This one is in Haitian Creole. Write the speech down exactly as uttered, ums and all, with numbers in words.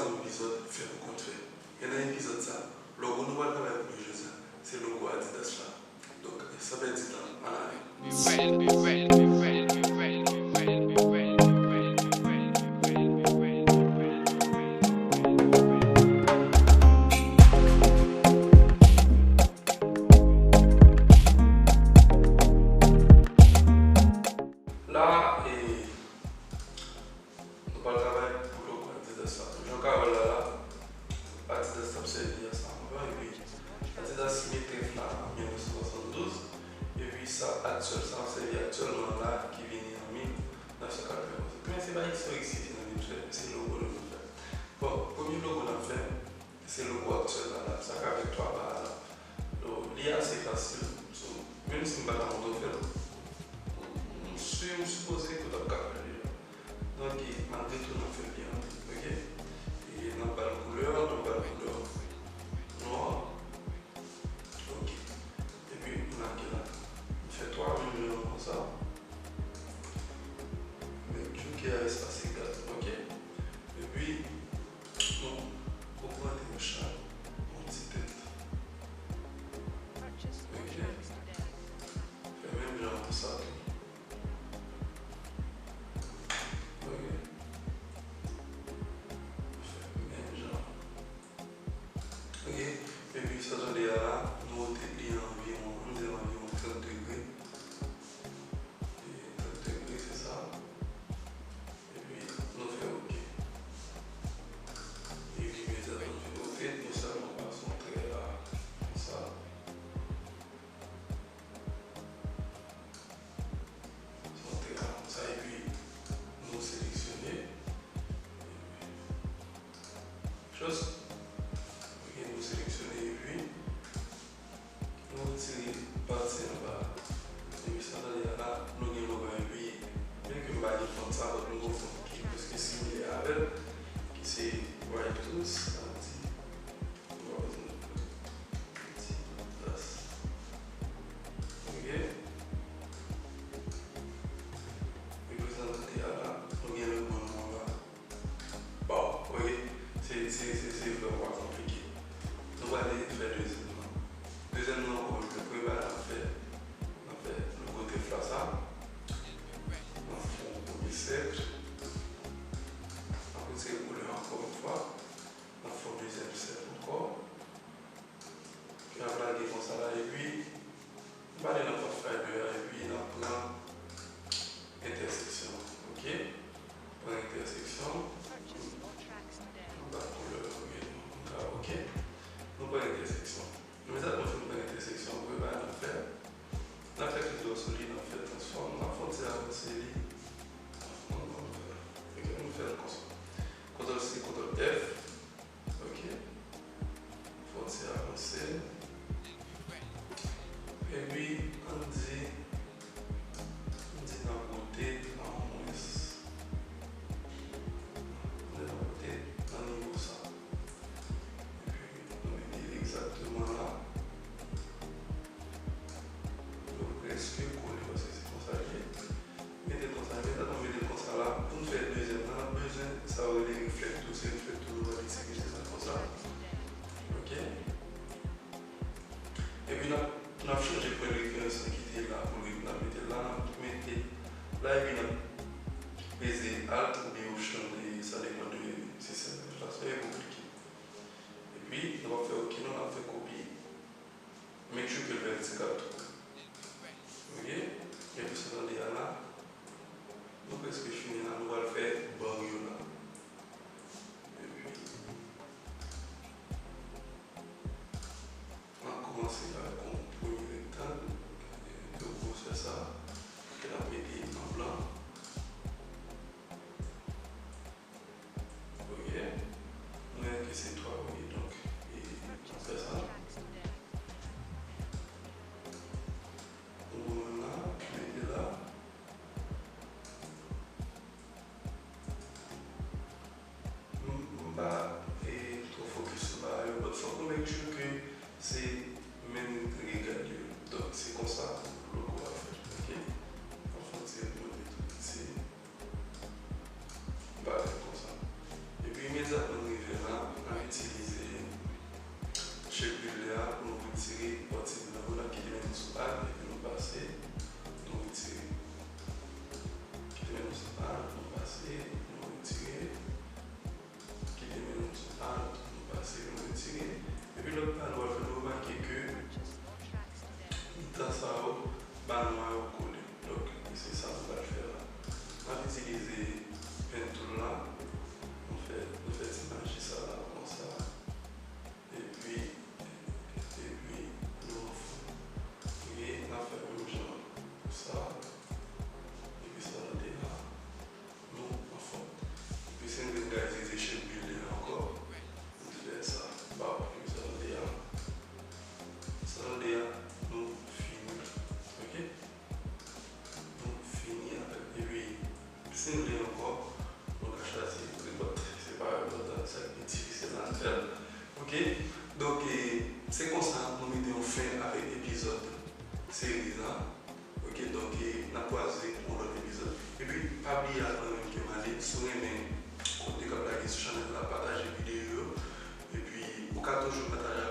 Yon epizòd fè pou kont fè. E nan epizòd sa, logo nou pral travay pou li jodi a, se logo Adidas la. Donk, san pèdi tan, ann ale. La, e, nou pral travay pou logo Adidas la. Jan w ka wè l la, la, Adidas t ap sèvi a sa anvan, epi Adidas mete f la an mil nèf san swasanndouz, epi sa aktyèl, sa n ap sèvi aktyèlman la, ki vini an mil nèf san katrevenonz. Men se pa istorik site nou vin fè, se logo nou vin fè. Bon, premye logo n ap fè, se logo aktyèl la, la, sa k avèk twa ba a la. Donk, li ase fasil. So, menm si m pa ta montre w fè l, m, m si, m sipoze ke w t ap ka fè l deja. Donk, e, malgre tou, n ap fè l byen anpil, oke? E n ap ba l koulè, n ap ba l koulè nwa. Oke. Epi, m lage la. M fè twa menm jan konsa. Men, tchouke a espase kat, oke? Epi, nou ogmante yon chak, yon ti tèt. Oke? Fè menm jan konsa tou. Oke? Fè menm jan. Oke? Epi sa w tande a la, nou wote li anviwon, ann di anviwon trant degre. E trant degre, se sa. Epi nou fè oke. Epi imedyateman nou fè oke, nou sèlman pase yon trè la, konsa. Fè yon trè la, konsa, epi nou seleksyone. Just, oke, nou seleksyone, epi nou retire pati anba a. Epi sa n ap gade a la, nou gen logo a, epi byenke m pa gen font sa, but nou gen yon font ki prèske similè avè l, ki se Write Tools, sa vle di, nou pa bezwen Adidas. Oke. Epi sa n ap gade a la, nou gen logo nou anba. Bon, oke, se, se, se, se vrèman pa konplike. Nou prale fè dezyèm nan. Dezyèm nan, ankò yon lòt prepare n ap fè, n ap fè logo tèf la sa. N ap fè yon premye sèk. N ap retire koulè a ankò yon fwa. N ap fè yon dezyèm sèk ankò. Epi n ap lage konsa la, epi m pale nan Pathfinder a, epi n ap pran entèseksyon an, oke? Pran entèseksyon. M ba koulè an, oke? Nou pran entèseksyon. Imedyateman nou fin pran entèseksyon, premye bagay n ap fè, n ap fè klik dwat sou li, n ap fè transform, n ap fè yon ti avanse li. Oke, nou fè l konsa. Kontwòl C, kontwòl F. Oke. Fè yon ti avanse. Epi, ann di, ann di n ap rotate an mwens. Ann di n ap rotate nan nivo sa. Epi, nou mete l egzakteman la. Yo prèske kole, paske se konsa l ye. Mete l konsa, mete l, mete l konsa la. Pou n fè dezyèm nan, n ap bezwen sa yo rele reflekto. Se reflekto nou pral itilize la konsa. Oke? Epi n ap, n ap chanje pwen de referans lan ki te la pou l, n ap mete l la, n ap mete l la, epi n ap peze Alt oubyen Option, e sa depann de sistèm entèfas ou, e pou klike. Epi, nou p ap fè oke non, n ap fè kopi. Make sure ke l vètikal tou. Oke? Epi sa tande a la, nou prèske fini la, nou pral fè bò yo la. Epi, n ap kòmanse avèk yon premye rektang de gwosè sa, ke n ap mete an blan. Oke. Nou wè ke se twa, oke, donk, e, n ap fè sa. Nou pran la, mete la. M, m pa, e, twò fokis sou bagay yo, but fòk nou make sure ke se menm regal yo. Donk, se konsa logo a fèt, oke? Anfen, ti retounen tou piti. Bagay konsa. Epi imedyatman n rive Ok, donk eh, se konsa nou mete yon fen avèk epizòd seri an. Ok, donk eh, n ap kwaze pou yon lòt epizòd. Epi pa bliye avan menm ke m ale, si w renmen kontni k ap lage sou chanèl la, pataje videyo yo. Epi ou ka toujou pataje